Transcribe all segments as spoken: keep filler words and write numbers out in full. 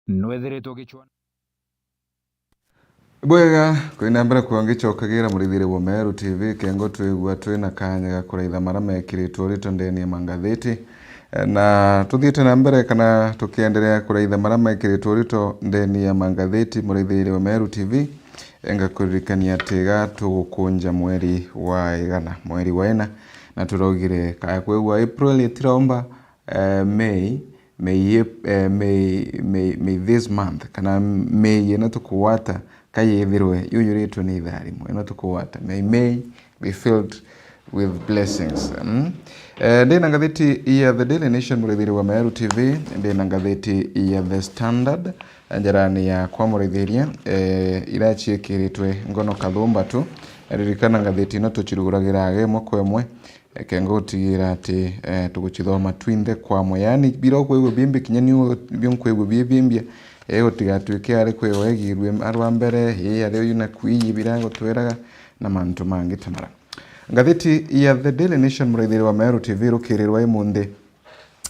nwethiritwe gichwa. Bwega, kwina mbere kwa ngicokagira murithiri wa Meru T V, kengo twigua twina kanya ga kuraitha mara mekiritwe urito ndeni ya mangathiti. Na tuthiite na mbere kana tukienderea kuraitha mara mekiritwe urito ndeni ya mangathiti, murithiri wa Meru T V, enga kuririkania ati ga tugukunja mweri wa igana, mweri wa ina, na turaugire kaya kwigua April itiromba, eh, May, May, eh, May, May, May this month, kana May ino tukugwata, kayithirwe yuyuritwe ni itharimu, ino tukugwata, May, May be filled with blessings. Mm? Eh, ndina ngathiti ya The Daily Nation, murithiri wa Meru T V, ndina ngathiti ya The Standard, njarani yakwa murithiria, eh, iraciikiritwe ngono kathumba tu. Ririkana ngathiti ino tuciruguragira age imwe kwa imwe, ekenga gutigira ati, eh, tugucithoma twinthe kwamwe. Yaani, bira ukwigua bimbi, kinya ni u-, bi nkwigua bi bimbia, eh, utigatuike ari kwigua egirue arwa mbere, eh, ari uyu na kwiji biragutwiraga, na mantu mangi ta mara. Ngathiti ya The Daily Nation, muraithiri wa Meru T V, rukirirwa imunthi,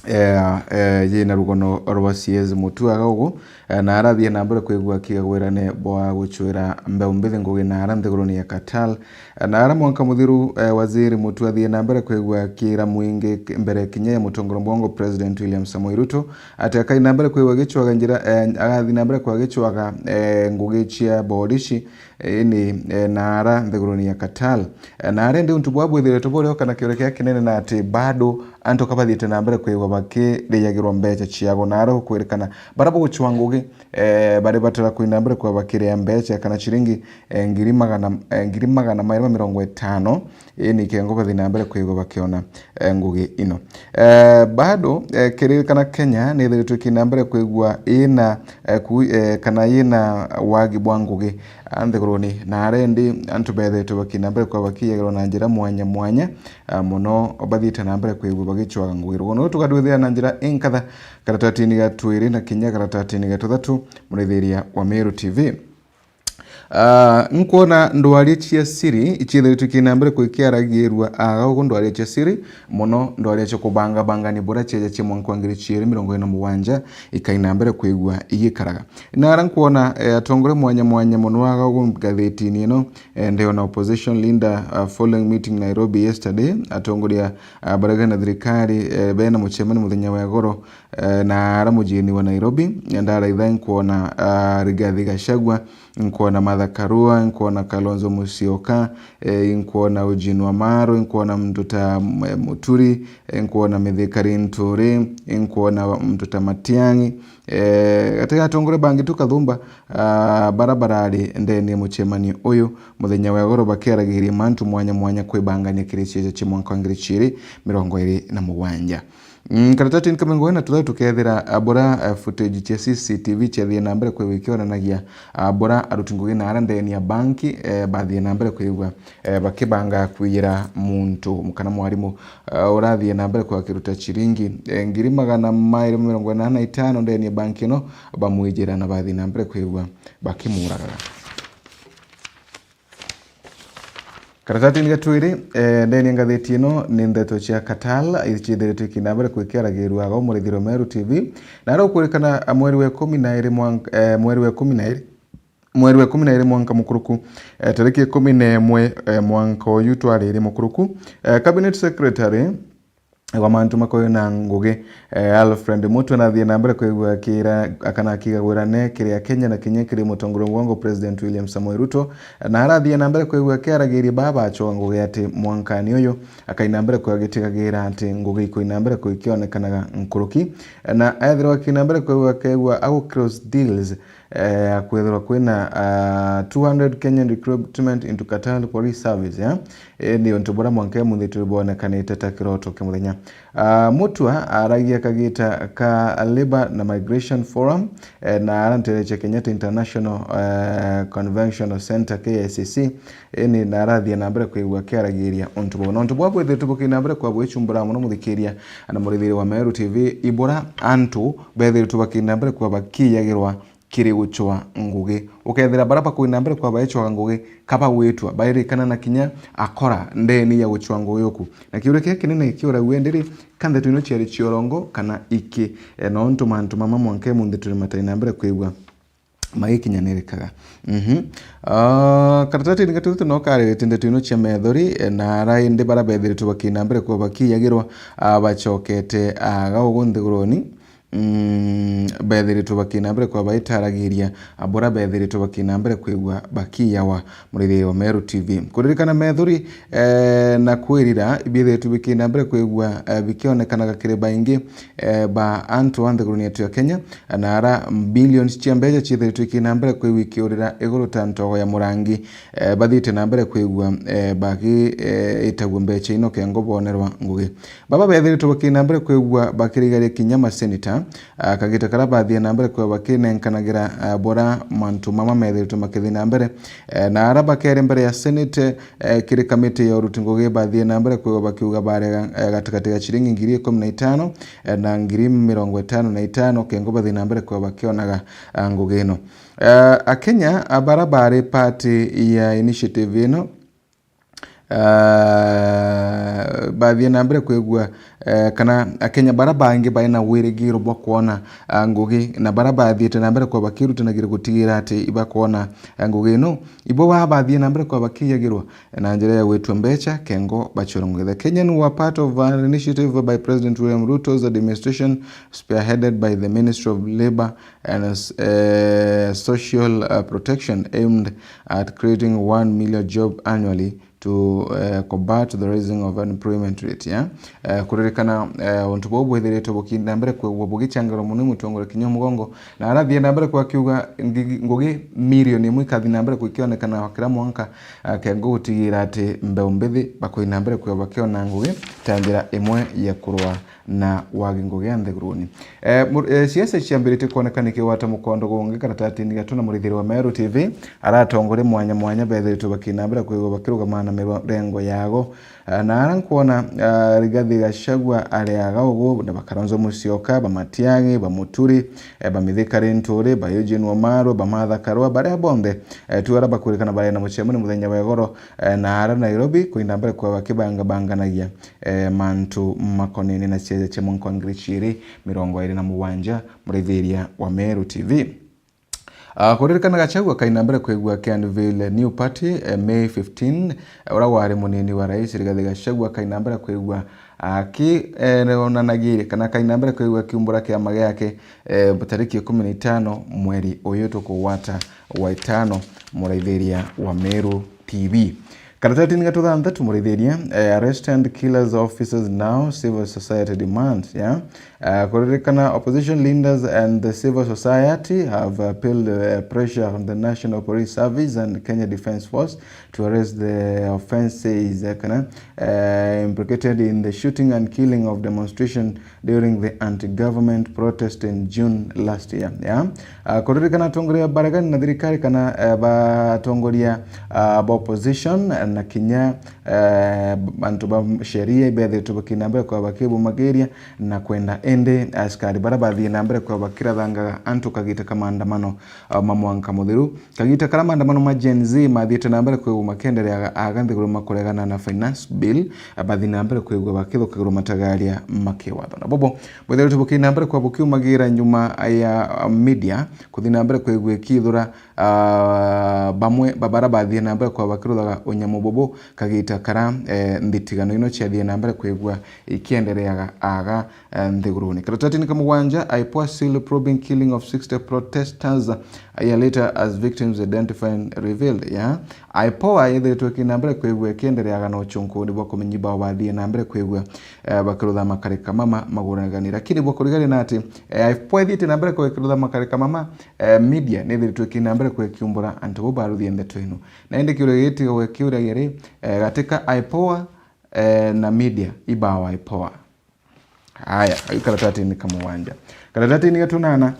eh, eh, yina rugono rwa C S Mutua Gaugu, eh, na arathie na mbere kwigua kigagwirane bwa gucwira mbeu mbithi ngugi na ara nthiguruni ya Katal. Eh, na ara mwanka muthiru, eh, waziri Mutua athie na mbere kwigua kira mwingi k-, mbere kinya ya mutongoria mbongo President William Samoei Ruto, ati akai na mbere kwigua gicwaga njira, eh, agathi na mbere kwa gicwaga, eh, ngugi cia borishi, eh, ini, eh, na ara nthiguruni ya Katal. Eh, na ara indi untu bwa bwithiritwe buri o kana kiure kia kinene na ati bado antu ka bathiite na mbere kwigua bakiriagirwa mbeca ciago, na ara gukwirikana bara bugucwa ngugi, eh, bari batara kwina mbere kwa bakiria mbeca kana ciringi, eh, ngiri magana, eh, ngiri magana mairi ma mirongo itano, ini kengo bathi na mbere kwigua bakiona, eh, ngugi ino. Eh, bado, eh, kiririkana Kenya nithiritwe kina mbere kwigua ina, eh, ku-, eh, kana yina wagi bwa ngugi, ah, nthiguruni, na ara indi antu bethiritwe bakina mbere kwa bakiagirwa na njira mwanya mwanya, ah, muno bathiite na mbere kwigua bagicwaga ngugi. Rugono rutu tukarwithira na njira inkatha karatatini ga twiri na kinya karatatini ga tuthatu, murithiria wa Meru T V. Ah, nkwona ndwaria cia siri iciithiritwe kina mbere kwikiaragirua aga ugu ndwaria cia siri, muno ndwaria cia kubangabangania bura cieja cia mwanka wa ngiri ciiri mirongo iri na mugwanja ikai na mbere kwigua igikaraga. Na ara nkwona, eh, atongoria mwanya mwanya muno aga ugu ngathitini ino, eh, ndiona opposition leader, uh, following meeting Nairobi yesterday, atongoria, uh, baregana na thirikari, eh, bena mucemani muthenya wa igoro, eh, na ara mujini wa Nairobi, ndaraitha nkwona, uh, Rigathi Gachagua, nkwona Martha Karua, nkwona Kalonzo Musyoka, eh, nkwona Eugene Wamalwa, nkwona muntu ta, eh, Muturi, eh, nkwona Mithika Linturi, nkwona muntu ta Matiang'i, eh, gati ga atongoria bangi tu kathumba, ah, bara barari ndeni ya mucemanio uyu muthenya wa igoro bakiaragiria mantu mwanya mwanya kwibangania kiri cieja cia mwanka wa ngiri ciiri mirongo iri na mugwanja. Mm, karatatini ka mirongo iri na tuthatu tukethira, ah, bura, ah, footage cia C C T V ciathie na mbere kwigua ikionanagia, ah, bura aruti ngugi na ara ndeni ya banki, eh, bathie na mbere kwigua, eh, bakibanga kwiyira muntu kana mwarimu, ah, urathie na mbere kwakiruta ciringi, eh, ngiri magana mairi mirongo inana na itano ndeni ya banki ino, bamwijira na bathie na mbere kwigua bakimuragaga. Karatatini ga twiri, eh, ndeni ya ngathiti ino ni ndeto cia Katal, iciithiritwe ikina mbere kwikiaragirua aga umurithiro Meru T V. Na ara ukwirikana, ah, mweri wa ikumi na iri mwank-, eh, mweri wa ikumi na iri, mweri wa ikumi na iri mwanka mukuruku, eh, tariki ikumi na imwe, eh, mwanka uyu twariri mukuruku, eh, Cabinet Secretary wa mantu makoyo na ngugi, eh, Alfred Mutua nathie na mbere kwigua akira, akana akigagwirane kiri Akenya na kinya kiri mutongoria wa bwongo President William Samoei Ruto, na arathie na mbere kwigua akiaragiria baba acoa ngugi ati mwankani uyu akai na mbere kwigua agitigagira ati ngugi ikoi na mbere kwikionekanaga nkuruki, na ethirwa akina mbere kwigua akegua agu cross deals, eh, kwithirwa kwina, ah, two hundred Kenyan recruitment into Qatar Police Service, eh? Eh, ni untu buria mwanka muthitiri bwonekanite ta kiroto kia muthenya. Ah, Mutua aragia kagita ka Labour na Migration Forum, eh, na arantereche Kenyatta International, eh, Conventional Centre, K I C C, eh, ni na arathia na mbere kwigua akiaragiria untu buu. Na untu bwa bwithitwe bukina mbere kwa bwichumbura muno muthikiria na murithiri wa Meru T V, ibura antu bethitwe bakina mbere kwa bakiyagirwa kiri gucwa ngugi. Ukethira bara bakui na mbere kwa baicwaga ngugi, ka bagwitwa, baririkana na kinya akora ndeni ya gucwa ngugi uku. Na kiuria kiria kinene kiuragua ndiri, ka ndeto ino ciari cia urongo kana iki? E, nontu mantu mama mwanka imunthi turi matai na mbere kwigua magikinyanirikaga. Mhm. Ah, karatatini gatutu no karirite ndeto ino cia methori, e, na ara indi bara bethiritwe bakina mbere kwa bakiyagirwa, ah, bacokete aga ugu nthiguruni. Mm, bethiritwe bakina mbere kwa baitaragiria, abura bethiritwe bakina mbere kwigua bakiyawa. Murithiri wa Meru T V. Kuririkana methori, eh, na kwirira, ibiethiritwe bikina mbere kwigua, eh, bikionekanaga kiri baingi, eh, ba antu a nthiguruni yetu ya Kenya, na ara billions cia mbeca ciethiritwe ikina mbere kwigua ikiurira iguru ta ntogo ya murangi, eh, bathiite na mbere kwigua, eh, bagi, eh, itagua mbeca ino kengo bonerwa ngugi. Baba bethiritwe bakina mbere kwigua bakirigaria kinya maseneta, ah, kagita kara bathie na mbere kwigua bakinenkanagira, ah, bora mantu mama methiritwe makithii na mbere, eh, na ara bakere mbere ya Senate, eh, kiri kamiti ya uruti ngugi bathie na mbere kwigua bakiuga barega, eh, gatigati ga ciringi ngiri ikumi na itano, eh, na ngiri mirongo itano na itano, kengo bathie na mbere kwigua bakionaga, ah, ngugi ino. Eh, Akenya, ah, bara bari party ya initiative ino, ah, bathie na mbere kwigua, eh, kana Akenya bara bangi bai na wirigiro bwa kwona, ah, ngugi, na bara bathiite na mbere kwa bakirutanagira gutigira ati ibakwona, ah, ngugi ino, ibo ba bathie na mbere kwa bakiyagirwa na njira ya gwitwa mbeca, kengo bacwirwa ngugi. The Kenyan were part of an initiative by President William Ruto's administration, spearheaded by the Ministry of Labour and, eh, Social, eh, Protection, aimed at creating one million job annually to, eh, combat the raising of unemployment rate, yeah? Eh, kuririkana, eh, untu buu bwithiritwe bukienda mbere kwigua bugicangirwa mono i mutongoria kinya mugongo, na arathie na mbere kwa akiuga ngi-, ngugi milioni imwe ikathi na mbere kwikionekana kira mwanka, eh, kengo gutigira ati mbeu mbithi bakui na mbere kwigua bakiona ngugi ta njira imwe ya kurua na wagi ngugi a nthiguruni. Eh, mu-, eh, siasa ciambiritie kuoneka nikigwata mukondo gungi karatatini gatu na murithiri wa Meru T V, aratongoria mwanya mwanya bethiritwe bakinambira kwigua bakirugama na mirengo yago. Eh, na ara nkwona, eh, Rigathi Gachagua ari aga ugu, na ba Kalonzo Musyoka, ba Matiang'i, ba Muturi, eh, ba Mithika Linturi, ba Eugene Wamalwa, ba Martha Karua, baria bonthe, eh, tu ara bakwirikana bari na mucemani muthenya wa igoro, eh, na ara Nairobi, kuinambira kwigua bakibangabanganagia eh, mantu makonene na ciaja cia mwanka wa ngiri ciiri mirongo iiri na mugwanja, murithiria wa Meru T V. Ah, kuririkana Gachagua akaina mbere kwigua aki unveil new party, eh, May fifteen, eh, uria wari munini wa rais Rigathi Gachagua akaina mbere kwigua aki, eh, onanagiria kana akaina mbere kwigua akiumbura kiama giake, eh, tariki ikumi na itano mweri uyu tukugwata wa itano, murithiria wa Meru T V. Karatatini ga tuthanthatu, murithiria, eh, arrest and killers officers now, civil society demands, yeah? Uh, kuririkana, opposition leaders and the civil society have appealed, uh, pressure on the National Police Service and Kenya Defence Force to arrest the offences, eh, kana, eh, implicated in the shooting and killing of demonstration during the anti-government protest in June last year, yeah? Ah, kuririkana atongoria baregani na thirikari kana, eh, batongoria, ah, ba opposition, eh, na kinya, eh, antu ba sheria ibethiritwe bakinambira kwa bakibumagiria na kwenda indi askari bara bathii na mbere kwa bakirathangaga antu kagita ka maandamano, ah, ma mwanka muthiru. Kagita karia maandamano ma Gen Z mathiite na mbere kwigua makiendereaga aga nthiguru makuregana na finance bill, bathi na mbere kwigua bakithukagirwa matagaria ma kiwatho. Na bobo bwithiritwe bukithi na mbere kwa bukiumagira nyuma ya media kuthi na mbere kwigua ikithura, ah, bamwe ba bara bathii na mbere kwa bakiruthaga unyamu bubu kagita karia, eh, nthiguru ino ciathii na mbere kwigua ikiendereaga aga eh, nthiguruni. Karatatini ka mugwanja, IPOA seal probing killing of sixty protesters a year later as victims identified revealed, yeah? IPOA yethiritwe ikiina mbere kwigua ikiendereaga na uchunkuni bwa kumenya bao bathii na mbere kwigua, eh, bakirutha makarika mama maguragani. Lakini bwa kurigania na ati, eh, IPOA ithiite na mbere kwigua ikirutha makarika mama, eh, media nithiritwe ikiina mbere kwigua ikiumbura antu bau baruthie ndeto ino. Na indi kiuria giti gwe kiuria giri, eh, gatika IPOA, eh, na media ibawa IPOA. Haya, kau karatatini ka mugwanja. Karatatini ga tunana,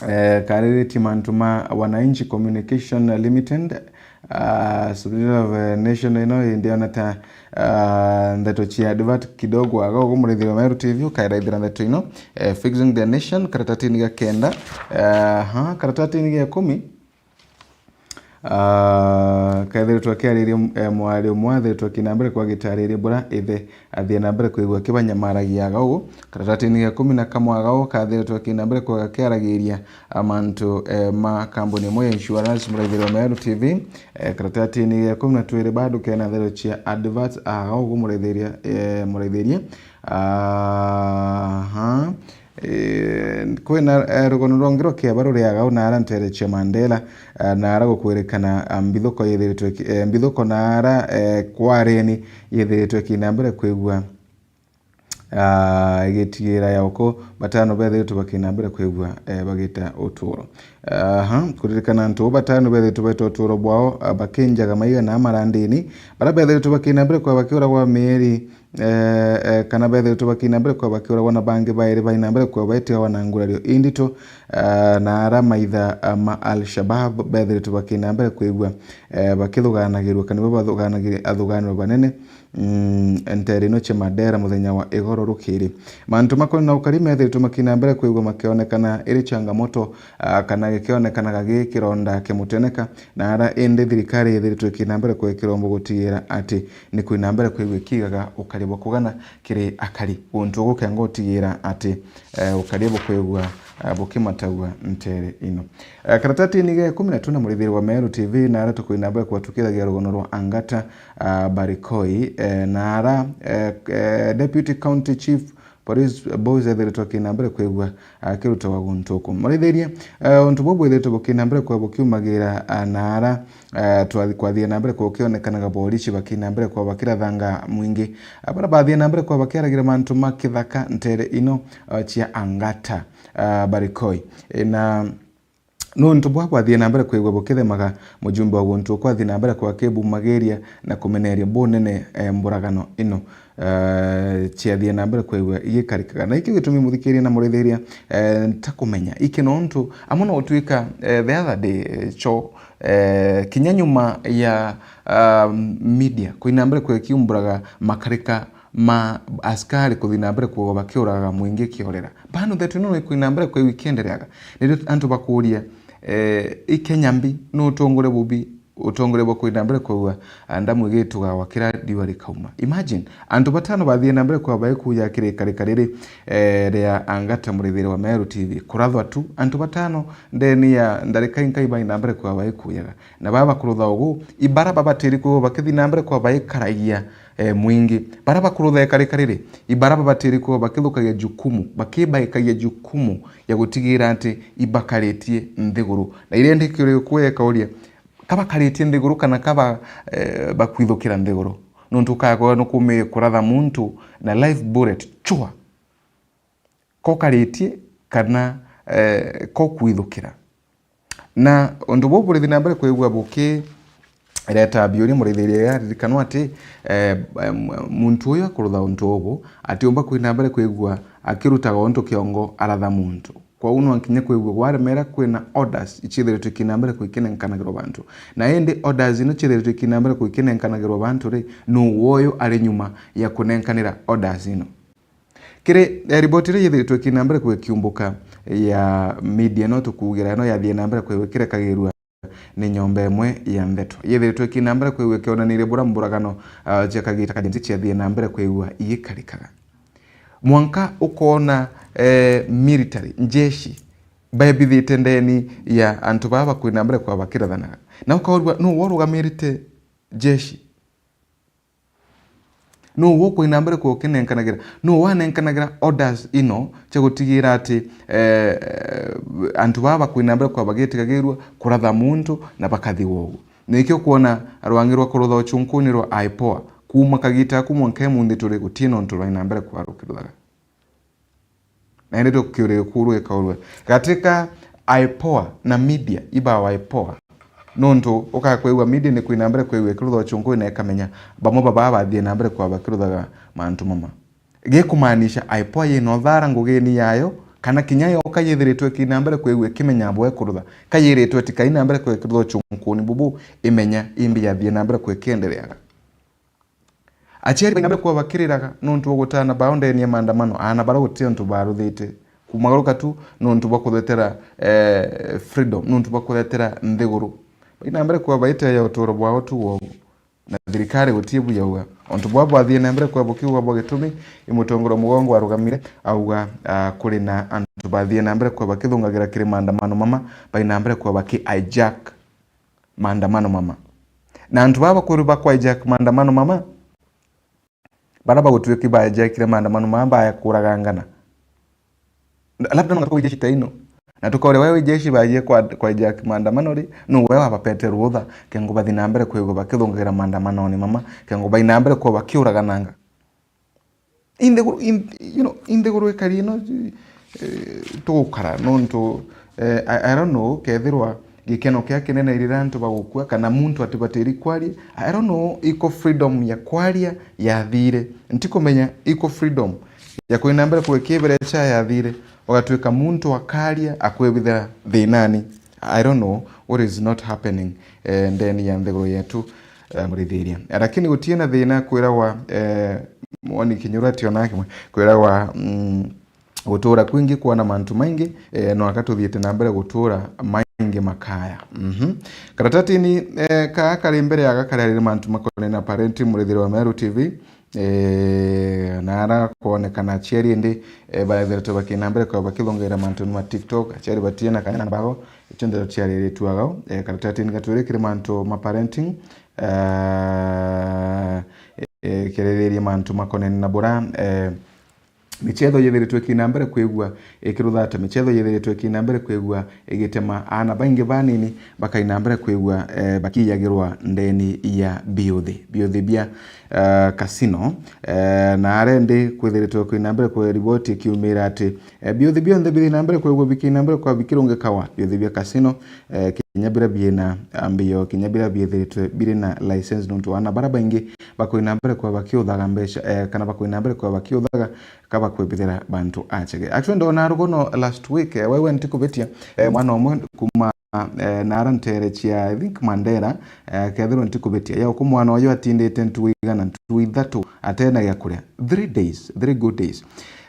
eh, kariritie mantu ma Wananchi Communication Limited, Ah, Submission of, eh, Nation ino indi ona ta, ah, ndeto cia advert kidogo aga ugu murithiri wa Meru T V ukairaithira ndeto ino, eh, Fixing the Nation karatatini ga kenda, eh, ha, karatatini ga ikumi, ah, kethiritwe akiariria, eh, mwari umwe athiritwe akina mbere kwa gitariria bura ithe athie na mbere kwigua kibanyamaragia aga ugu. Karatatini ga ikumi na kamwe aga ugu kathiritwe akina mbere kwa gakiaragiria a mantu, eh, ma kambuni imwe ya insurance muraithiri wa Meru T V, eh, karatatini ga ikumi na twiri bado kena nthero cia advert aga ugu muraithiria, eh, muraithiria. Aha. Eh, kwina, eh, rugono rwa ngiro kiaba ruri aga u naara ntere cia Mandela, eh, naara gukwirikana, ah, mbithuko yithiritwe ki-, eh, mbithuko naara, eh, kwareni yithiritwe kina mbere kwigua ah, igitigira ya uko batano bethiritwe bakina mbere kwigua, eh, bagita uturo. Aha, kuririkana antu batano bethiritwe baita uturo bwao, ah, bakinjaga maiga na marandini, bara bethiritwe bakina mbere kwa bakiuragwa mieri, eh, eh, kana bethiritwe bakina mbere kwa bakiuragwa na bangi bairi baina mbere kwa baitigagwa na ngurario indito, ah, na ara maitha, ah, ma Al-Shabab bethiritwe bakina mbere kwigua, eh, bakithuganagirwa kana bo bathuganagiri-, athuganirwa banene. Mm, ntere ino cia Mandera muthenya wa igoro rukiri. Mantu makonie na ukari methiritwe makina mbere kwigua makionekana iri changamoto, ah, kana gikionekanaga gi kironda kia muteneka, na ara indi thirikari ithiritwe ikina mbere kwa kirombo gutigira ati ni kwina mbere kwigua ikigaga ukari bwa kugana kiri akari. Guntu gukenga utigira ati, eh, ukari bukwigua, eh, bukimatagua ntere ino. Eh, karatatini ga ikumi na tuna murithiri wa Meru T V na ara tukwina mbere kwa tukithagia rugono rwa Angata, ah, Barikoi, eh, na ara, eh, eh, Deputy County Chief Police Boys ethiritwe akina mbere kwigua akirutawa guntu uku. Murithiria, eh, untu buu bwithiritwe bukina mbere kwa bukiumagira, ah, na ara, eh, twathi-, kwathie na mbere kwa ukionekanaga borichi bakina mbere kwa bakirathanga mwingi. Ah, bara bathie na mbere kwa bakiaragira mantu ma kithaka ntere ino, ah, cia Angata, ah, Barikoi. Eh, na Nuntu bwa bwathie na mbere kwigua bukithemaga, mujumbe wa guntu uku athie na mbere kwa akibumagiria na kumeneria bunene, eh, mburagano ino, eh, ciathie na mbere kwigua igikarikaga. Na iki gitumi muthikiria na murithiria, eh, ntakumenya iki nontu amwe no utwika, eh, the other day, eh, cho, eh, kinya nyuma ya, ah, media kwina mbere kwa kiumburaga makarika ma askari kuthi na mbere kwigua bakiuraga mwingi kiorera. Bano thetu ino no ikwina mbere kwigua ikiendereaga. Nirio antu bakuria, eh, i Kenya mbi, no utongore bubi, utongore bwa kwina mbere kwigua, ah, ndamu igitugawa kira riua rikauma. Imagine, antu batano bathie na mbere kwa baikuya kirikarika riri, eh, ria Angata murithiri wa Meru T V. Kurathwa tu, antu batano ndeni ya ndarika inkai baina mbere kwa baikuyaga. Na baba bakurutha ugu, ibara babatiri kwigua bakithi na mbere kwa baikaragia, eh, mwingi. Bara bakurutha ikarika riri, ibara babatiri kwigua bakithukagia jukumu, bakibaikagia jukumu ya gutigira ati ibakaritie nthiguru. Na iria ndi kiuria kuya ikauria, kabakaritie nthiguru kana kaba, eh, bakwithukira nthiguru? Nuntu ukakorwa nukumire kuratha muntu na live bullet, chua. Kokaritie kana, eh, kokwithukira. Na untu buu burithi na mbere kwigua bukireta biuria murithiria, aririkanwa ati, eh, em, muntu uyu akurutha untu ubu, atiumba kwina mbere kwigua akirutaga untu kiongo aratha muntu. Kwou no nkinya kwigua gwaremera kwina orders iciithiritwe ikina mbere kwikinenkanagirwa bantu. Na indi orders ino ciithiritwe ikina mbere kwikinenkanagirwa bantu ri, nuu uyu ari nyuma ya kunenkanira orders ino? Kiri, eh, riboti iria yithiritwe ikina mbere kwikiumbuka ya media no tukuugira ino yathie na mbere kwigua ikirekagirua ni nyomba imwe ya ndeto. Yithiritwe ikina mbere kwigua ikionaniria bura mburagano, ah, cia kagita ka Gen Z ciathie na mbere kwigua igikarikaga. Mwanka ukoona, eh, military, njeshi, baebithite ndeni ya antu baa bakwina mbere kwa bakirathanaga. Na ukaurua, nuu urugamirite njeshi? Nuu ukwina mbere kwa ukinenkanagira? Nuu wanenkanagira orders ino cia gutigira ati, eh, antu baa bakwina mbere kwa bagitigagirua kuratha muntu na bakathigwa ugu? Nikio ukwona rwangi rwa kurutha uchunkuni rwa IPOA, kuuma kagita aku mwanka imunthi turi gutina untu rwaina mbere kwa rukiruthaga. Na indi tukiuria kiuria gikaurua gatika IPOA na media, iba wa IPOA. Nuntu ukakwigua media ni kwina mbere kwigua ikirutha uchunkuni na ikamenya bamwe baba bathie na mbere kwa bakiruthaga mantu mama. Gikumaanisha IPOA yina uthara ngugini yayo Kana kinya yo kayithiritwe kina mbere kwigua ikimenya bwe kurutha, kayiritwe ti kai na mbere kwikirutha uchunkuni bubu, imenya imbi yathie na mbere kwikiendereaga. Aciari baina mbere kwa bakiriraga nuntu bwa gutana bao ndeni ya maandamano, aana bara guti untu baruthite kumagaruka tu nuntu bwa kuthetera, eh, freedom, nuntu bwa kuthetera nthiguru. Baina mbere kwa baite ya uturo bwao tu wobu. Na thirikari guti bu yauga. Untu bwa bwathie na mbere kwa bukiuga bwa gitumi, i mutongoro mugongo arugamire, auga, ah, kuri na antu bathie na mbere kwa bakithungagira kiri maandamano mama, baina mbere kwa baki hijack maandamano mama. Na antu baba bakuru ba hijack maandamano mama, bara bagutwiki ba hijackire maandamano mama baya kuragangana. Labda no tukauga ijeshi ta ino. Na tukaure wewe ijeshi baye kwa, kwa hijack maandamano ri, no wewe wabapete rutha, kengo bathi na mbere kwigwa bakithungagira maandamano ni mama, kengo baina mbere kwa bakiuragananga. Inthiguru, in, you know, inthiguru ikari ino, eh, tugukara, nontu, eh, I, I don't know, kethirwa gikeno kia kinene irira antu bagukua, kana muntu atibatiri kwaria, I don't know, iko freedom ya kwaria yathire. Ntikumenya iko freedom ya kwina mbere kwekiberecha yathire, ugatwika muntu akaria akwibithira thinani. I don't know what is not happening, eh, ndeni ya nthiguru yetu, eh, murithiria. Lakini gutie na thina kwiragwa, eh, mwoni kinyuru ationa kimwe, kwiragwa, mm, gutura kwingi kwona mantu maingi, eh, no aka tuthiite na mbere gutura maingi makaya. Mhm. Karatatini, eh, kaa kari mbere ya gaka kari mantu makonene na parenti murithiria wa Meru T V. Eh, na ara kwonekana aciari indi, eh, barethiritwe bakina mbere kwa bakithongeera mantu ma TikTok, aciari batie na kanya na bao, icio ndeto ciariritwe agao, eh, karatatini gatwiri kiri mantu ma parenting, eh, eh, kiriririe mantu makonene na bura, eh, michetho yithiritwe ikina mbere kwigua ikiruthata, michetho yithiritwe ikina mbere kwigua igitema aana baingi banini bakaina mbere kwigua, eh, bakiyagirwa ndeni ya biuthi, biuthi bia, eh, casino, eh, na arendi kwithiritwe kwina mbere kwa riboti ikiumira ati, eh, biuthi bionthe bithina mbere kwigua bikina mbere kwa bikirungikawa, biuthi bia casino, eh, kinya bira biina, ah, mbio, kinya bira biithiritwe biri na license, nontu aana bara baingi bakwina mbere kwa bakiuthaga mbeca, eh, kana bakwina mbere kwa bakiuthaga ka bakwibithira bantu achege. Actually, ndona rugono last week, eh, wewe ntikubitia, eh, mwana umwe kuma, eh, nara ntere cia, I think, Mandera, eh, kethirwa ntikubitia. Yauku mwana uyu atindite ntuku igana, ntuku ithatu atena gia kuria. Three days, three good days.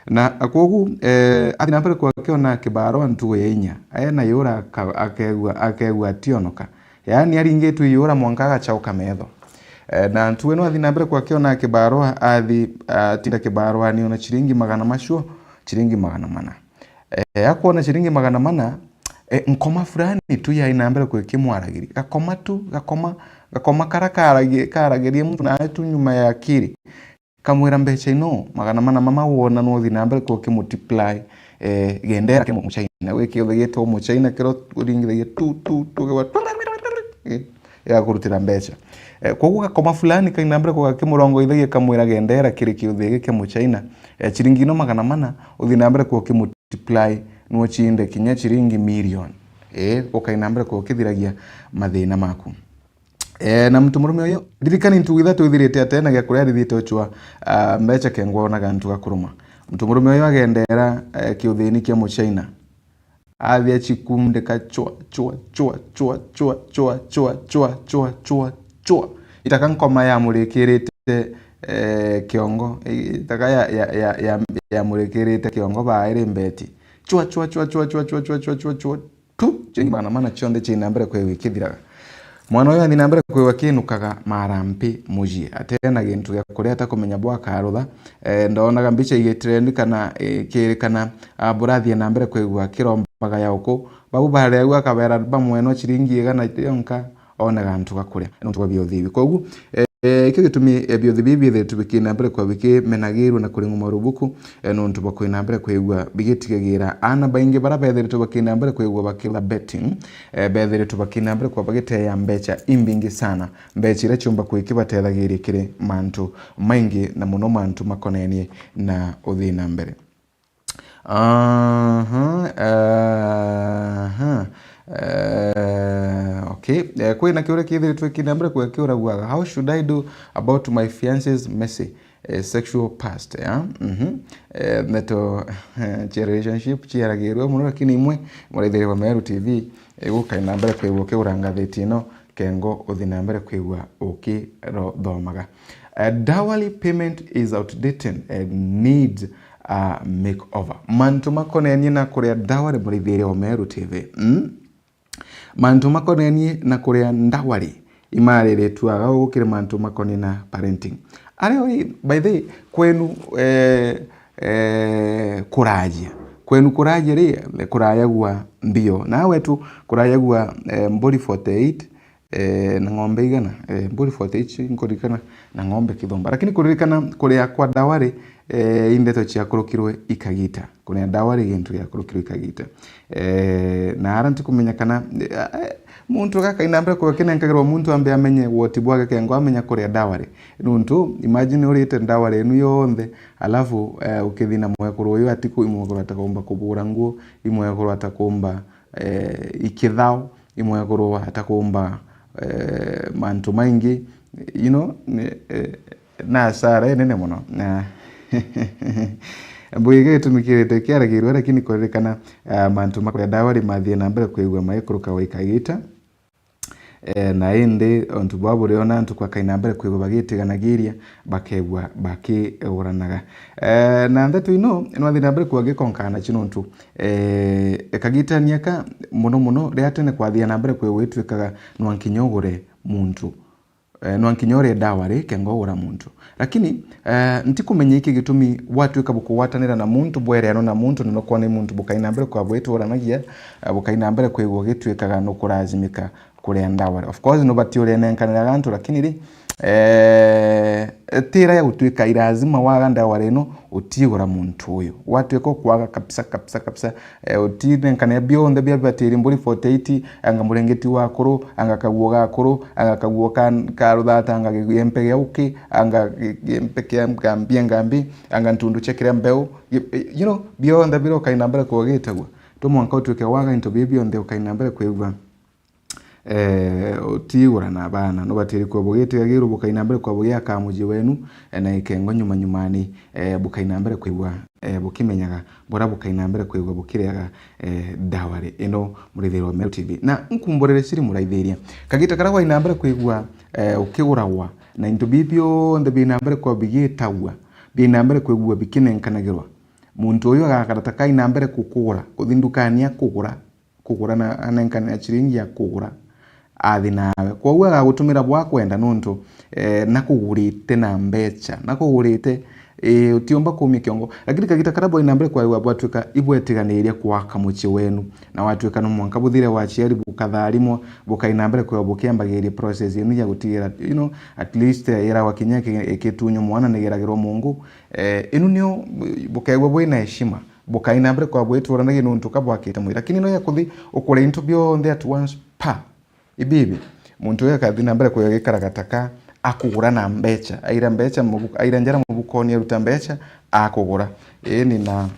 Na kwogu, eh, athi na mbere kwa akiona kibarua ntuku ya inya. Ena yura aka-, akegua, akegua ationoka. Yaani aringitwe iyura mwanka agachauka metho. Eh, na ntuku ino athi na mbere kwa akiona kibarua, athi, atinda kibaruani ona chiringi magana macio, chiringi magana mana. Eh, akwona chiringi magana mana, eh, nkoma fulani tu yai na mbere kwa ikimwaragiri. Gakoma tu, gakoma, gakoma kara karagi-, karagirie muntu na tu nyuma ya akiri. Kamwira mbecha ino, magana mana mama wona no uthi na mbere kwa ukimultiply, eh, gendera kia Muchina. Gwi kiothe gitwa Muchina kiro uringithagia tu, tu, tu, kiwa tu, eh, ya kurutira mbecha. Eh, koguo gakoma fulani kai na mbere kwa gakimurongoithagia kamwira gendera kiri kiothe giki kia Muchina. Eh, chiringi ino magana mana, uthi na mbere kwa ukimultiply, no chinde kinya chiringi million. Eh, ukai na mbere kwa ukithiragia mathina maku. Eh, na mtu murume uyu, ririkani ntuku ithatu ithirite atena gia kuria arithiite uchwa, ah, mbecha kengwa onaga antu ga kuruma. Mtu murume uyu agendera, eh, kiuthini kia Muchina. Athi achikundika chwa, chwa, chwa, chwa. Itaka nkoma yamurikirite, eh, kiongo, itaka ya, ya, ya, ya, yamurikirite kiongo bairi mbeti. Chwa, chwa, chwa. Tu, chiringi magana mana chionthe chii na mbere kwigua ikithiraga. Mwana uyu athi na mbere kwigua akinukaga marampi mucii, atena gintu gia kuria, atakumenya bwa akarutha. Eh, ndonaga mbicha igitrendi kana, eh, ikirikana, ah, burathie na mbere kwigua kirombaga ya uku. Bau baria au akabera bamwe no chiringi igana yonka, one gantu ga kuria, nontu bwa biuthi ibi. Koguo, eh, ikio gitumi, eh, biuthi bibi bithiritwe bikina mbere kwa bikimenagirwe na kuring'wa marubuku, eh, nontu bwa kwina mbere kwigua bigitigagira. Aana baingi bara bethiritwe bakina mbere kwigua bakila betting, eh, bethiritwe bakina mbere kwa bagiteea mbecha imbingi sana, mbecha iria ciumba kwikibatethagiria kiri mantu maingi, na muno mantu makonenie na uthii na mbere. Aha, aha. Eh, okay. Eh, kwina kiuria kithiritwe kina mbere kwa kiuraguaga, "How should I do about my fiance's messy?" eh, sexual past, ya? Mhm. Eh, ndeto cia relationship ciaragirwe mono, lakini imwe, muraithiria wa Meru T V, eh, gukai na mbere kwigua ukigura ngathiti ino, kengo uthi na mbere kwigua ukithomaga. Eh, dowry payment is outdated and needs a makeover. Mantu makonenie na kuria dowry, muraithiria wa Meru T V. Mm? Mantu makonenie na kuria dowry imariritue aga gukiri mantu makonenie na parenting. Ario i, by the way, kwenu, eh, eh, kurajia. Kwenu kurajia ri, kurayagua mbio. Na wetu kurayagua, eh, mburi forty-eight, eh, na ng'ombe igana, eh, mburi forty-eight nkuririkana, na ng'ombe kithomba. Lakini kuririkana kuria kwa dowry, eh, i ndeto ciakurukirwe ikagita. Kuria dowry i gintu giakurukirwe ikagita. Eh, na ara ntikumenya kana, eh, muntu gakaina mbere kwigua kinenkagirwa muntu ambe amenye woti bwake kengo amenya kuria dowry. Nuntu, imagine urite dowry inu yonthe, alafu, eh, ukithi na mwekuru uyu atiku, imwekuru atakumba kubura nguo, imwekuru atakumba, eh, ikithao, imwekuru atakumba, eh, mantu maingi, you know, ni, eh, na hasara inene mono. Na mbuge gitumi kirite kiaragirwe, lakini kuririkana, ah, mantu ma kuria dowry mathie na mbere kwigua maikuruka waikagita. Eh, na indi untu bwa buriona antu kwakai na mbere kwigua bagitiganagiria, bakegua bakiguranaga. Eh, na ndeto ino nwathi na mbere kwigua gikonkana nacio nuntu, eh, kagitania ka muno muno riria tene kwathia na mbere kwigua itwikaga nwa nkinya ugure muntu. Eh, nwa nkinya urie dowry kengo ugura muntu. Lakini, eh, ntikumenya iki gitumi watwika bukugwatanira na muntu, bwereanwa na muntu, na nukwona i muntu bukai na mbere kwigua bwituranagia, eh, bukai na mbere kwigua ugitwikaga nukurazimika kuria dowry. Of course, nubati urenenkaniraga antu, lakini ri, eh, tira ya gutwika i lazima waga dowry ino, utigura muntu uyu. Watwika ukwaga kabisa, kabisa, kabisa, eh, utinenkane bionthe bia bibatiri mburi forty-eight, anga murengeti wa akuru, anga kaguo ga akuru, anga kaguo ka, ka ruthata, anga gi-, giempe gia uki, anga gi-, giempe kia ngambi, ngambi, anga ntundu cia kiria mbeu, gi-, you know, bionthe biria ukai na mbere kwigua gitagua. To mwanka utwike waga into biu bionthe ukai na mbere kwigua, eh, utigura na bana. Nubatiri kwigua bugitigagirwa bukai na mbere kwigua bugiaka muji wenu, eh, na ikengo nyuma nyumani, eh, bukai na mbere kwigua, eh, bukimenyaga, buria bukai na mbere kwigua bukiriaga, eh, dowry ino muraithiria wa Meru T V. Na nkumburire ciri muraithiria. Kagita karia wai na mbere kwigua, eh, ukiguragwa, na into biu bionthe bi na mbere kwigua bigitagua, bi na mbere kwigua bikinenkanagirwa. Muntu uyu agakarata kai na mbere kukugura, kuthi ndukani akugura, kugura na anenkanira ciringi ya kugura, athi nawe. Kwoguo agagutumira bwa kwenda nuntu, eh, nakugurite na mbecha, nakugurite, eh, utiumba kumia kiongo. Lakini kagita karia bwai na mbere kwigua bwatwika ibwetiganiria kwaka mucii wenu, na watwika no mwanka buthire waciari bukatharimwa, bukai na mbere kwigua bukiambagiria process yenu ya gutigira, you know, at least, eh, ira wakinya iki-, ikitunywa mwana nigeragirwa mungu, eh, inu nio bukegua bwina heshima. Bukai na mbere kwigua bwituranagia nuntu ka bwakite mwiri. Lakini no ya kuthi ukure into bionthe at once, pa! Ibibi. Muntu uyu akathi na mbere kwigua gikaraga ta ka akugura na mbecha. Aira mbecha mubu-, aira njara mubukoni, aruta mbecha, akugura. Ii ni na,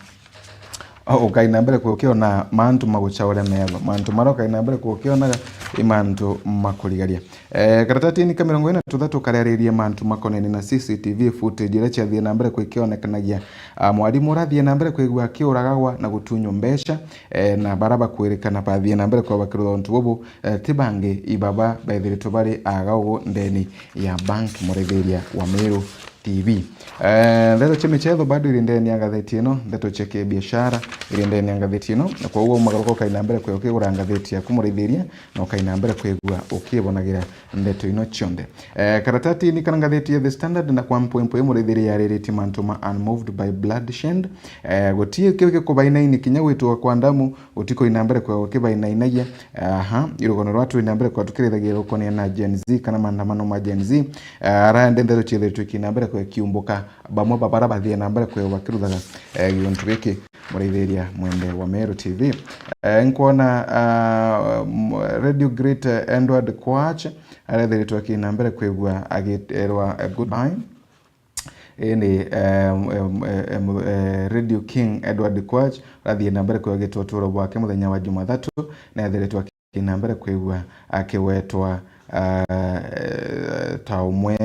o, ukai na mbere kwigua ukiona mantu maguchaure metho. Mantu maria ukai na mbere kwigua ukionaga i mantu makurigaria. Eh, karatatini ka mirongo ina na tuthatu kariaririe mantu makonene na C C T V footage iria ciathie na mbere kwikionekanagia, ah, mwarimu uria athie na mbere kwigua akiuragagwa na gutunywa mbecha, eh, na bara bakwirikana bathie na mbere kwigua bakirutha untu bubu, eh, ti bangi i baba bethiritwe bari agaugu ndeni ya bank, muraithiria wa Meru T V. Eh, ndeto cia michetho bado iri ndeni ya ngatheti ino, ndeto cia kibiashara iri ndeni ya ngatheti ino, na kwoguo umagaruka ukai na mbere kwigua ukigura ngatheti yaku muraithiria, na ukai na mbere kwigua ukibonagira ndeto ino cionthe. Eh, karatatini kana ngatheti ya The Standard na kwa mpwempwe muraithiria yariritie mantu ma unmoved by bloodshed. Eh, gutii kiu gikubainaini kinya gwitwa kwa ndamu, gutikoina mbere kwigua gukibainainagia. Aha, i rugono rwa twina mbere kwigua tukirithagia rukonia na Gen Z kana maandamano ma Gen Z. Eh, ara ndi ndeto ciethiritwe ikina mbere kwigua ikiumbuka, bamwe ba bara bathie na mbere kwigua bakiruthaga, eh, giuntu giki. Muraithiria mwende wa Meru T V. Eh, nkwona, ah, m-, Radio Great, eh, Edward Kwach arethiritwe akina mbere kwigua agiterwa, eh, goodbye. Indi, eh, em, eh, em, eh, Radio King Edward Kwach athie na mbere kwigua agitwa uturo bwake muthenya wa Jumathatu, na ethiritwe akina mbere kwigua akiwetwa ah, eh, ta umwe,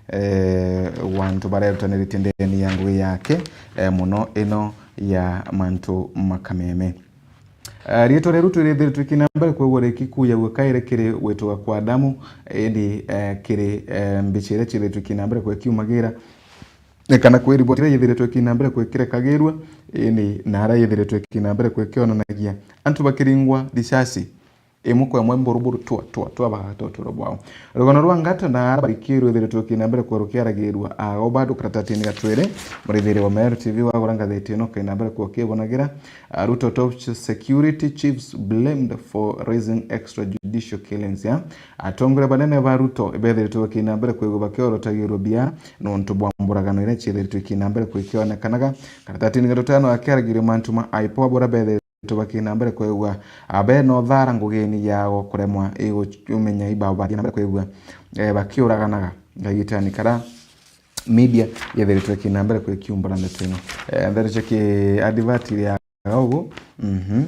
eh, wa antu baria erutaniritie ndeni ya ngugi yake, eh, muno ino ya mantu makameme. Eh, riitwa ria Ruto riithiritwe kina mbere kwigua rikikuyagua kairi kiri gwitwa kwa Adamu, indi, eh, kiri, eh, mbicha iria ciithiritwe kina mbere kwekiumagira, kana kwi riboti iria yithiritwe kina mbere kwekirekagirua, indi na aria yithiritwe kina mbere kwekionanagia antu bakiringwa risasi. Imwe kwa imwe, mburuburu, twa, twa, twa, bagata uturo bwao. Rugano rwa Ngata na ara bariki rwithiritwe kina mbere kwa rukiaragirua, ago bado karatatini gatwiri, murithiri wa Meru T V wagura ngatheti ino kaina mbere kwa ukibonagira, ah, Ruto top security chiefs blamed for raising extrajudicial killings, ya. Atongoria banene ba Ruto ibethiritwe kina mbere kwigua bakiorotagirua biara nontu bwa mburagano iria ciithiritwe kina mbere kwikionekanaga. Karatatini gatutano akiaragirua mantu ma aipo abura bethiritwe bakina mbere kwigua, ah, bena uthara ngugini yao kuremwa igumenya ibao bathii na mbere kwigua, eh, bakiuraganaga kagitani kara media yethiritwe kina mbere kwikiumbura ndeto ino. Eh, ndeto cia ki advert iria ugu, mhm.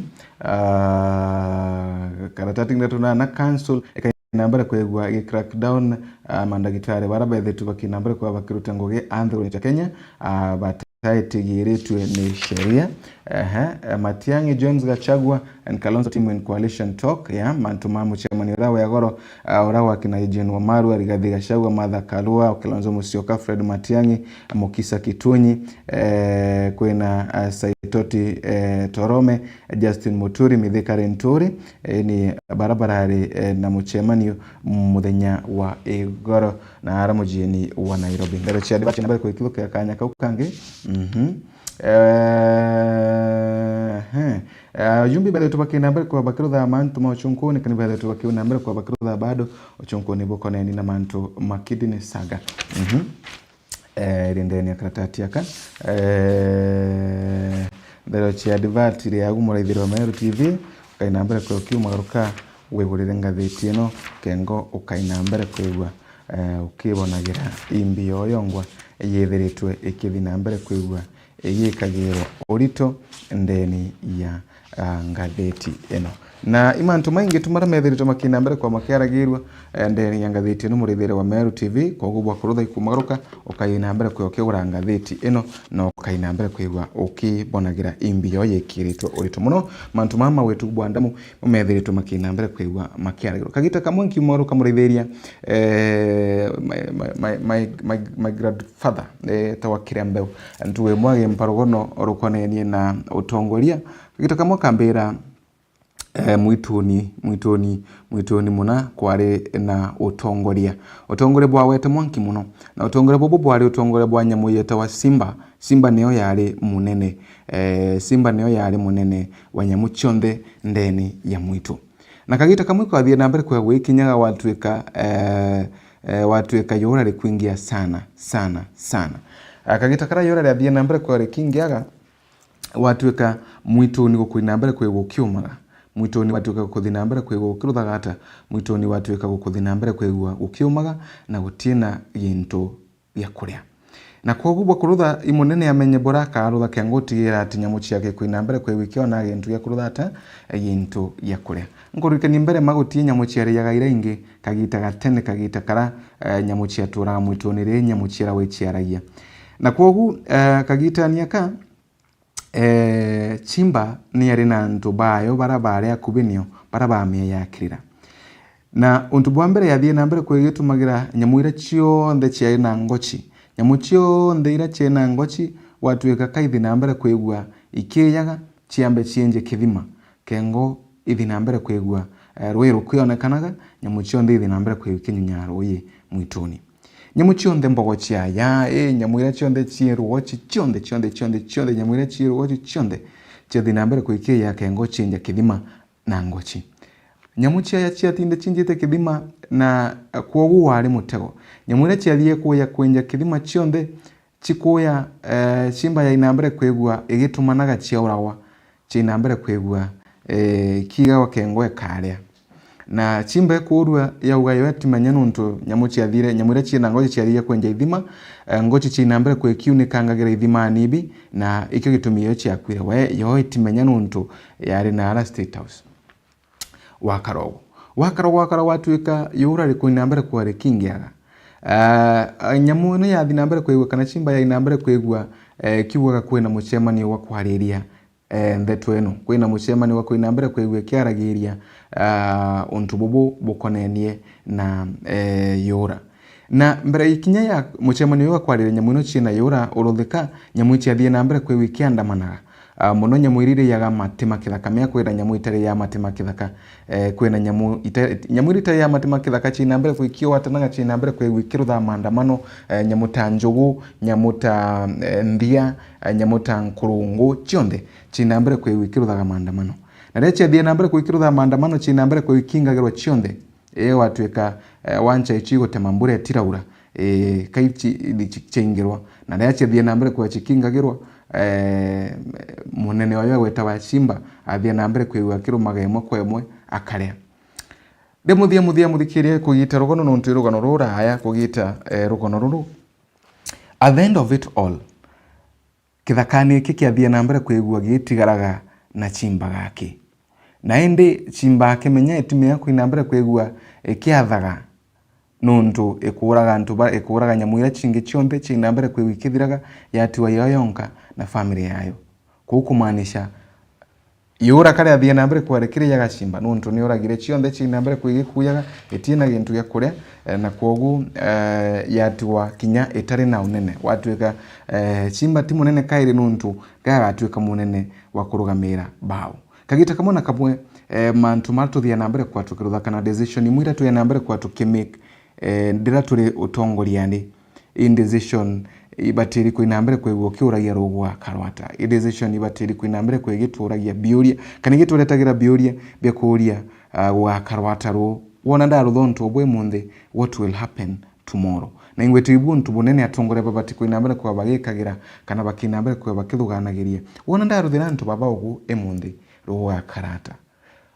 Ah, karatati ndeto na, na council ikaina mbere kwigua gi crackdown, ah, mandagitari bara bethiritwe bakina mbere kwa bakiruta ngugi anthuruni cia Kenya, ah, bata taitigiritue ni sheria. Ehe, eh, Matiang'i, James Gachagua and Kalonzo team in coalition talk, ya, mantu ma mucemanio uria wa igoro, ah, uria wa kina Eugene Wamalwa, Rigathi Gachagua, Martha Karua, Kalonzo Musyoka, Fred Matiang'i, Mukisa Kitunyi, eh, kwina, ah, Saitoti, eh, Torome, Justin Muturi, Mithika Linturi, eh, ni bara barari, eh, na mucemanio muthenya wa igoro na ara mujieni wa Nairobi. Ndeto cia advert na mbere kwikithukira kanya kau kangi. Mhm. Eh, he. Eh, ajumbe bethetwe bakina mbere kwa bakirutha mantu ma uchunkuni, kana bethetwe bakina mbere kwa bakirutha bado uchunkuni bukoneni na mantu ma kidney saga. Mhm. Eh, rindeni ya karatati aka. Eh, ndeto cia advert ria agu muraithiri wa Meru T V, ukaina mbere kwa ukiumagaruka wigurire ngatheti ino, kengo ukaina mbere kwigua, eh, ukibonagira imbi yoyongwa yithiritwe ikithi na mbere kwigua igikagirwa urito ndeni ya, ah, ngatheti ino. Na i mantu maingi tu maria methiritwe makina mbere kwa makiaragirua, eh, ndeni ya ngatheti ino, murithire wa Meru T V, koguo bwa kurutha ikumagaruka, ukaina mbere kwa ukigura ngatheti ino, na ukaina mbere kwigua ukibonagira imbi yo yikiritwe urito muno. Mantu mama wetu bwa ndamu methiritwe makina mbere kwigua makiaragirwa. Kagita kamwe nkiumagaruka murithiria, eh, my, my, my, my, my, my grandfather, eh, tawa kiria mbeu. Ntu imwe agimpa rugono rukonenie na utongoria. Kagita kamwe akambira, eh, mwituni, mwituni, mwituni muna kwari na utongoria. Utongoria bwawete mwanki muno. Na utongoria bubu bwari utongoria bwa nyamu yetawa simba. Simba niyo yari munene. Eh, simba niyo yari munene wa nyamu cionthe ndeni ya mwitu. Na kagita kamwe kwathie na mbere kwa gwikinyaga watwika, eh, eh, watwika yura rikwingia sana, sana, sana. Ah, kagita kara yura riathie na mbere kwa rikingiaga, watwika mwituni gukuthi na mbere kwigua ukiumaga. Mwituni watwika gukuthi na mbere kwigua ukiruthagata. Mwituni watwika gukuthi na mbere kwigua ukiumaga na gutina gintu gia kuria. Na kwoguo bwa kurutha i munene amenye bura akarutha kengo utigira ati nyamu ciake kwina mbere kwigua ikiona gintu gia kurutha ata, gintu gia kuria. Nkuririkania mbere ma gutii nyamu ciariaga iria ingi, kagita gatene, kagita kara, eh, nyamu ciaturaga mwituni ri nyamu ciarawe iciaragia. Na kwoguo, eh, kagitani aka, eh, Chimba ni yari na antu bayo bara bari akubi nio, bara bamia yakirira. Na untu bwa mbere yathie na mbere kwigitumagira nyamu iria cionthe ciari na ngochi. Nyamu cionthe iria ciari na ngochi, gwatwika kaithi na mbere kwigua ikiyaga, ciambe cienje kithima. Kengo ithi na mbere kwigua, eh, rui rukionekanaga, nyamu cionthe ithi na mbere kwigua ikinyunya rui mwituni. Nyamu cionthe, mbogo ciaya, ii, nyamu iria cionthe cii rugochi, cionthe, cionthe, cionthe, cionthe, nyamu iria cii rugochi cionthe, ciathi na mbere kwikiria kengo cienja kithima na ngochi. Nyamu ciaya ciatinde cinjite kithima, na, eh, kwogu wari mutego. Nyamu iria ciathie kuya kwenja kithima cionthe, cikuya, eh, Chimba yai na mbere kwigua igitumanaga ciauragwa, cii na mbere kwigua, eh, kiigagwa kengo ikaria. Na Chimba ikurua yauga yo itimenya nuntu nyamu ciathire, nyamu iria cii na ngochi ciathire kwenja ithima, eh, ngochi cii na mbere kwikiunikangagira ithimani ibi, na ikio gitumi yo ciakwire. We, yo itimenya nuntu yari na ara State House. Wa karogo. Gwakara gwakara gwatuika yura rikwina mbere kwari kingiaga. Ah, nyamu ino yathi na mbere kwigua, kana chimba yathi na mbere kwigua, eh, kiugaga kwina mucemanio wa kwariria, eh, ndeto ino. Kwina mucemanio wa kwina mbere kwigua ikiaragiria, ah, untu bubu bukonenie na, eh, yura. Na mbere ikinya ya mucemanio uyu wa kwariria nyamu ino ciina yura uruthika, nyamu iciathie na mbere kwigua ikiandamanaga. Ah, mono nyamu iria iriaga mati ma kithaka, mea kwina nyamu itariaga mati ma kithaka. Eh, kwina nyamu ita-, nyamu iria itariaga mati ma kithaka ciina mbere kwigua ikiwatanaga, ciina mbere kwigua ikirutha maandamano, eh, nyamu ta njugu, nyamu ta, eh, nthia, eh, nyamu ta nkurungu, cionthe ciina mbere kwigua ikiruthaga maandamano. Na riria ciathie na mbere kwigua ikirutha maandamano, ciina mbere kwigua ikingagirwa cionthe. Ii, gwatuika, eh, wancha icio igutema mbura itiraura, ii, kai ci-, ithi ci-, ciaingirwa. Na riria ciathie na mbere kwigua cikingagirwa, eh, munene wayo agwetagwa Simba, athie na mbere kwigua akirumaga imwe kwa imwe, akaria. Ndi muthia muthia muthikiria kugita rugono, nontu i rugono ruraya kugita, eh, rugono ruru. At the end of it all, kithakani giki kiathie na mbere kwigua gitigaraga na chimba gaki. Na indi chimba akimenya itimea kwina mbere kwigua ikiathaga, nontu ikuraga antu ba-, ikuraga nyamu iria cingi cionthe ciina mbere kwigua ikithiraga, yatiwa yo yonka na family yayo. Kuu kumaanisha, yura karia athie na mbere kwari kiri ya gachimba, nontu ni uragire cionthe ciina mbere kwigua ikuyaga, itina gintu gia kuria, eh, na kwogu, eh, yatiwa kinya itari na unene. Gwatuika, eh, chimba ti munene kairi, nontu gagatuika munene wa kurugamira bau. Kagita kamwe na kamwe, eh, mantu maria tuthia na mbere kwa tukirutha, kana decision imwe iria tuthia na mbere kwa tukimake, eh, ndiria turi utongoriani, i decision ibatiri kwina mbere kwigua ukiuragia rugu gwakarwa ata. I decision ibatiri kwina mbere kwigua igituuragia biuria, kana igituuretagira biuria bia kuuria, ah, gugakarwa ata ruu? Wona ndarutha untu ubu imunthi, what will happen tomorrow? Na ingwitibu untu bunene atongoria babati kwina mbere kwigua bagikagira, kana bakina mbere kwigua bakithuganagiria. Wona ndaruthira antu baba ugu imunthi, ruu gugakara ata?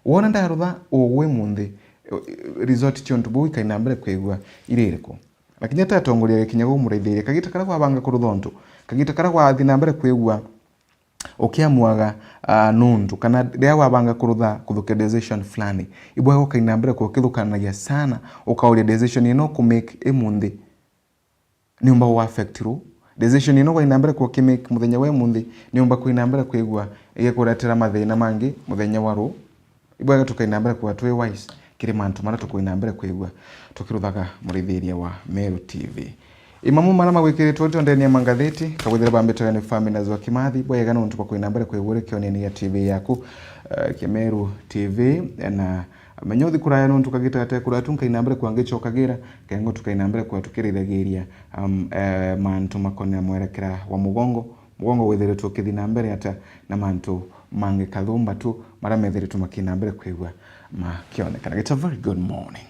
Wona ndarutha ugu imunthi, eh, result cia untu buu ikaina mbere kwigua iri iriku? Na kinya ta atongoria gikinya gumuraithiria, kagita karia gwabanga kurutha untu, kagita karia gwathi na mbere kwigua ukiamuaga, ah, nuntu, kana riria wabanga kurutha kuthukia decision fulani, ibwega ukaina mbere kwa ukithukanagia sana, ukauria decision ino ku make imunthi niumba gu affect ruu? Decision ino gwaina mbere kwa ukimake muthenya wa imunthi niumba kwina mbere kwigua igikuretera mathina mangi muthenya wa ruu? Ibwega tukaina mbere kwigua twi wise kiri mantu maria tukwina mbere kwigua tukiruthaga muraithiria wa Meru T V. Imamwe maria magwikiritwe ntondene ya mangatheti, kabwithire bambitwe ni Famina Zwa Kimathi, bwega nontu bwa kwina mbere kwigua uri kionene gia T V yaku, eh, kia Meru T V, na menya uthi kuraya nontu kagita gate kuraya tu nkaina mbere kwa ngicokagira, kengo tukaina mbere kwa tukiriragiria, um, eh, mantu makonea mwerekera wa mugongo, mugongo withiritwe ukithi na mbere ata, na mantu mangi kathumba tu maria methiritwe makina mbere kwigua makionekana. It's a very good morning.